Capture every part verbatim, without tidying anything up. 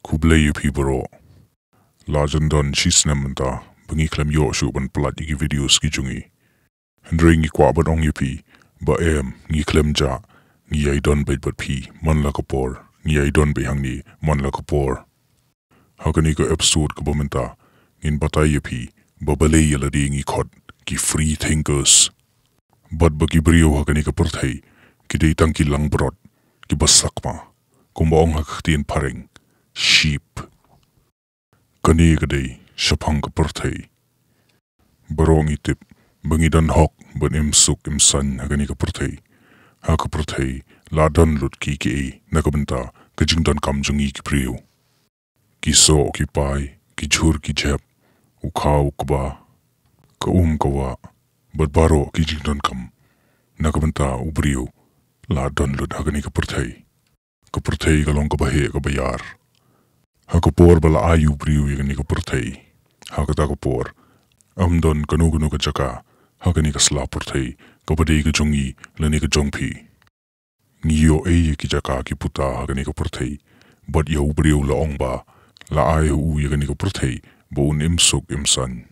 Khublei ïa phi baroh. La jan don shi snem mynta ba ngi khlem ïoh shuh ban pynlait ïa ki videos ki jong ngi. Hynrei ngi kwah ban ong ïa phi ba em, ngi khlem jah, ngi ïai don beit bad phi man la ka por, ngi ïai don beit hangne man la ka por. Ha kane ka episode kaba mynta ngin batai ïa phi ba balei ïa lade ngi khot ki free thinkers. Bad ba ki briew ha kane ka pyrthei ki dei tang ki langbrot kiba sakma, kumba ong ha ka ktien phareng, sheep. Kane ka dei shaphang ka pyrthei. Baroh ngi tip ba ngi don hok ban im suk im saiñ ha kane ka pyrthei. Ha ka pyrthei la don lut kiei kiei na ka bynta ka jingdonkam jong ngi ki briew. Ki soh ki pai, ki jhur ki jhep, u khaw u kba, ka um ka wah, bad baroh ki jingdonkam na ka bynta u briew la don lut ha kane ka pyrthei. Ka pyrthei ka long kaba heh kaba ïar. Ha ka por ba la ai u briew ïa kane ka pyrthei, ha kata ka por ym don kano kano ka jaka ha kane ka sla pyrthei kaba dei ka jong ngi lane ka jong phi. Ngi ïoh ei ïa ki jaka ki puta ha kane ka pyrthei, bad ïa u briew la ong ba la ai ha u ïa kane ka pyrthei ba un im suk im saiñ.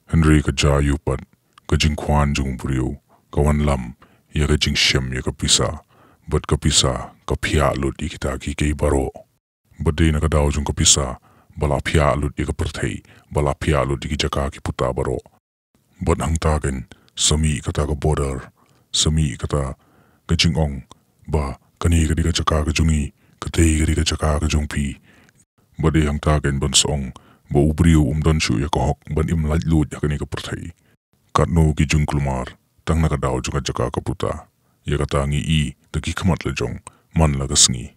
Hynrei ka jia ïa u pat, ka jingkwah jong u briew ka wanlam ïa ka jingshem ïa ka pisa, bad ka pisa ka phiah lut ïa kita kiei kiei baroh. Bad dei na ka daw jong ka pisa ba la phiah lut ïa ka pyrthei, ba la phiah lut ïa ki jaka ki puta baroh. Bad hangta kan sa mih kata ka border, sa mih kata ka jingong ba kane ka dei ka jaka ka jong ngi, katei ka dei ka jaka ka jong phi. Bad dei hangta kan ban sa ong ba u briew um don shuh ïa ka hok ban im laitluid ha kane ka pyrthei. Katno ki jingkulmar tang na ka daw jong ka jaka ka puta, ïa kata ngi i da ki khmat la jong man la ka sngi.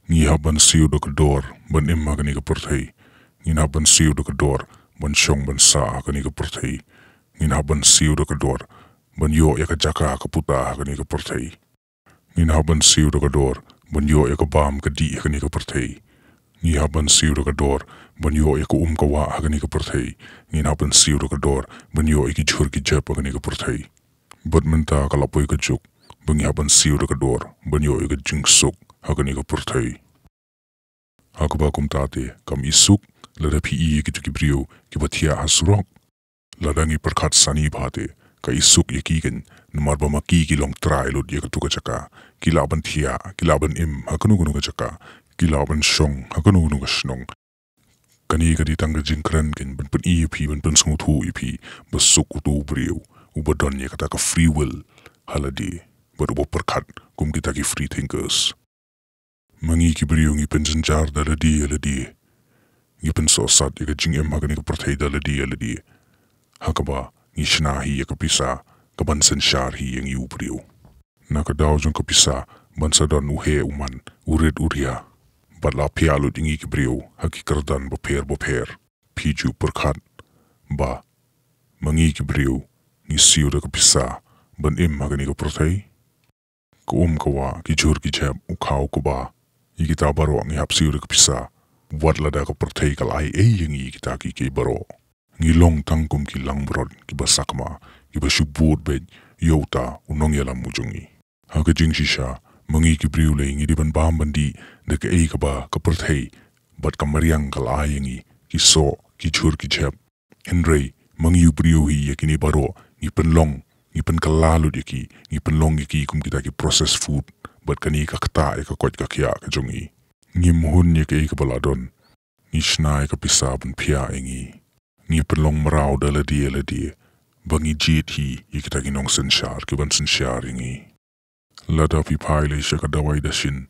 Ngi hap ban siew da ka dor ban im ha kane ka pyrthei. Ngin hap ban siew da ka dor ban shong ban sah ha kane ka pyrthei. Ngin hap ban siew da ka dor ban ïoh ïa ka jaka ka puta ha kane ka pyrthei. Ngin hap ban siew da ka dor ban ïoh ïa ka bam ka dih ha kane ka pyrthei. Ngi hap ban siew da ka dor ban ïoh ïa ka um ka wah ha kane ka pyrthei. Ngin hap ban siew da ka dor ban ïoh ïa ki jhur ki jhep ha kane ka pyrthei. Bad mynta ka la poi ka juk ba ngi hap ban siew da ka dor ban ïoh ïa ka jingsuk ha kane ka pyrthei. Ha kaba kumta te kam isuk lada phi i ïa kito ki briew kiba thiah ha surok. Lada ngi pyrkhat sani bha te ka isuk ïa ki kan, namar ba ma ki ki long trai lut ïa kato ka jaka. Ki lah ban thiah, ki lah ban im ha kano kano ka jaka, ki lah ban shong ha kano kano ka shnong. Kane ka dei tang ka jingkren kan ban pyni ïa phi, ban pynsngewthuh ïa phi ba suk uto u briew uba don ïa kata ka free will ha lade, bad uba pyrkhat kum kita ki free thinkers. Ma ngi ki briew ngi pynsynshar da lade ïa lade. Ngi pynsohsat ïa ka jingim ha kane ka pyrthei da lade ïa lade, ha kaba ngi shna hi ïa ka pisa kaban synshar hi ïa ngi u briew. Na ka daw jong ka pisa ban sa don u heh u man, u rit u ria, bad la phiah lut ïa ngi ki briew ha ki kyrdan bapher bapher. Phi ju pyrkhat ba ma ngi ki briew ngi siew da ka pisa ban im ha kane ka pyrthei? Ka um ka wah, ki jhur ki jhep, u khaw u kba, ïa kita baroh ngi hap siew da ka pisa, wat lada ka pyrthei ka la ai ei ïa ngi ïa kita kiei kiei baroh. Ngi long tang kum ki langbrot kiba sakma, kiba shu bud beit ïa uta u nongïalam u jong ngi. Ha ka jingshisha, ma ngi ki briew lei ngi dei ban bam ban dih da kaei kaba ka pyrthei bad ka mariang ka la ai ïa ngi, ki soh, ki jhur ki jhep. Hynrei ma ngi u briew hi ïa kine baroh ngi pynlong, ngi pynkylla lut ïa ki, ngi pynlong ïa ki kum kita ki processed food, bad kane ka ktah ïa ka koit ka khiah ka jong ngi. Ngim hun ïa kaei kaba la don. Ngi shna ïa ka pisa ban phiah ïa ngi. Ngi pynlong mraw da lade ïa lade ba ngi jied hi ïa kita ki nongsynshar kiban synshar ïa ngi. Lada phi phai lei sha ka dawai dashin,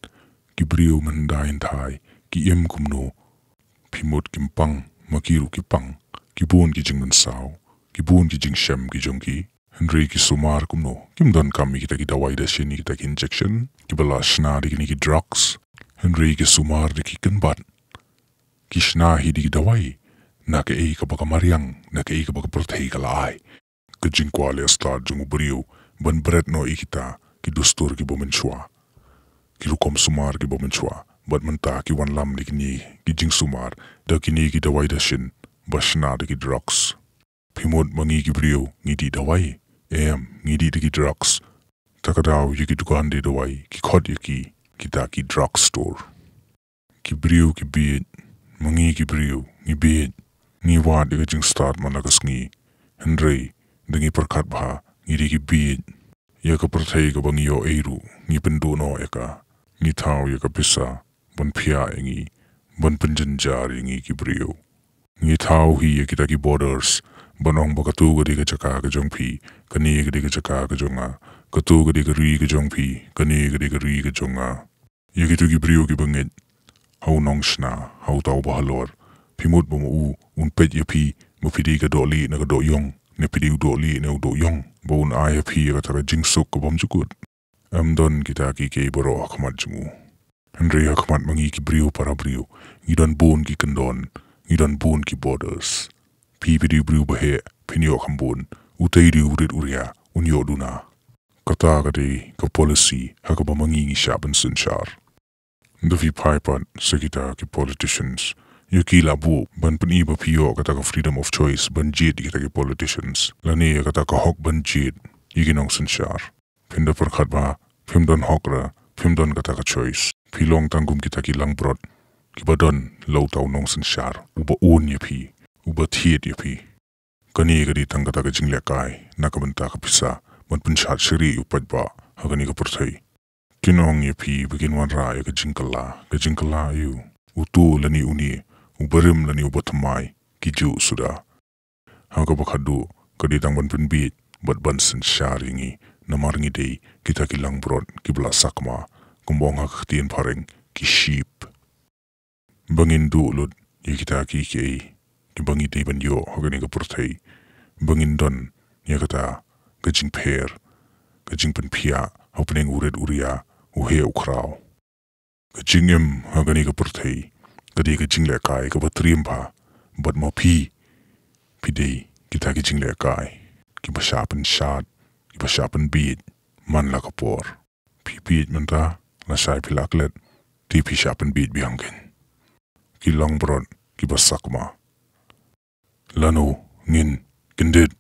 ki briew mynhyndai hynthai ki im kumno? Phi mut kim pang, ma ki ruh ki pang. Ki bun ki jingmynsaw, ki bun ki jingshem ki jong ki. Hynrei ki sumar kumno? Kim donkam ïa kita ki dawai dashin, ïa kita ki injection kiba la shna da kine ki drugs. Hynrei ki sumar da ki kynbat. Ki shna hi da ki dawai na kaei kaba ka mariang, na kaei kaba ka pyrthei ka la ai. Ka jingkwah leh stad jong u briew ban bret noh ïa kita ki dustur kiba mynshuwa, ki rukom sumar kiba mynshuwa, bad mynta ki wanlam da kine ki jingsumar da kine ki dawai dashin ba shna da ki drugs. Phi mut ma ngi ki briew ngi dih dawai? Em, ngi dih da ki drugs. Ta ka daw ïa ki dukan die dawai ki khot ïa ki kita ki drug store. Ki briew ki bieit, ma ngi ki briew ngi bieit. Ngi wad ïa ka jingstad man la ka sngi, hynrei da ngi pyrkhat bha ngi dei ki bieit. Ïa ka pyrthei kaba ngi ïoh ei ruh ngi pynduh noh ïa ka. Ngi thaw ïa ka pisa ban phiah ïa ngi, ban pynjynjar ïa ngi ki briew. Ngi thaw hi ïa kita ki borders ban ong ba kato ka dei ka jaka ka jong phi, kane ka dei ka jaka ka jong nga. Kato ka dei ka ri ka jong phi, kane ka dei ka ri ka jong nga. Ïa kito ki briew kiba ngeit, ha u nongshna, ha uta uba halor, phi mut ba ma u un peit ïa phi ba phi dei ka dohlieh ne ka dohïong, ne phi dei u dohlieh ne u dohïong, ba un ai ha phi ïa kata ka jingsuk ka bym jukut? Em don kita ki kiei baroh ha khmat jong u. Hynrei ha khmat ma ngi ki briew para briew, ngi don bun ki kyndon, ngi don bun ki borders. Phi phi dei u briew ba heh, phin ïoh kham bun. Utei dei u rit u ria, un ïoh duna. Kata ka dei ka policy ha kaba ma ngi ngi shah pynsynshar. Da phi phai pat sha kita ki politicians, ïa ki la buh ban pyni ba phi ïoh kata ka freedom of choice ban jied ïa kita ki politicians, lane ïa kata ka hok ban jied ïa ki nongsynshar. Phin da pyrkhat ba phim don hok re, phim don kata ka choice. Phi long tang kum kita ki langbrot kiba don la uta u nongsynshar uba own ïa phi, uba thied ïa phi. Kane ka dei tang kata ka jinglehkai na ka bynta ka pisa ban pynshad shariah ïa u paidbah ha kane ka pyrthei. Kin ong ïa phi ba kin wanrah ïa ka jingkylla, ka jingkylla aïu? Uto lane une, u barim lane u bathymmai, ki juh suda. Ha kaba khatduh ka dei tang ban pynbieit bad ban synshar ïa ngi, namar ngi dei kita ki langbrot kiba la sakma, kumba ong ha ka ktien phareng, ki sheep. Ba ngin duh lut ïa kita ki kiei kiba ngi dei ban ïoh ha kane ka pyrthei, ba ngin don ïa kata ka jingpher, ka jingpynphiah hapdeng u rit u ria, u heh u khraw. Ka jingim ha kane ka pyrthei ka dei ka jinglehkai kaba triem bha, bad ma phi, phi dei kita ki jinglehkai kiba shah pynshad, kiba shah pynbieit man la ka por. Phi bieit mynta, lashai phi la klet, te phi shah pynbieit biang kein. Ki langbrot kiba sakma. Lano ngin kyndit?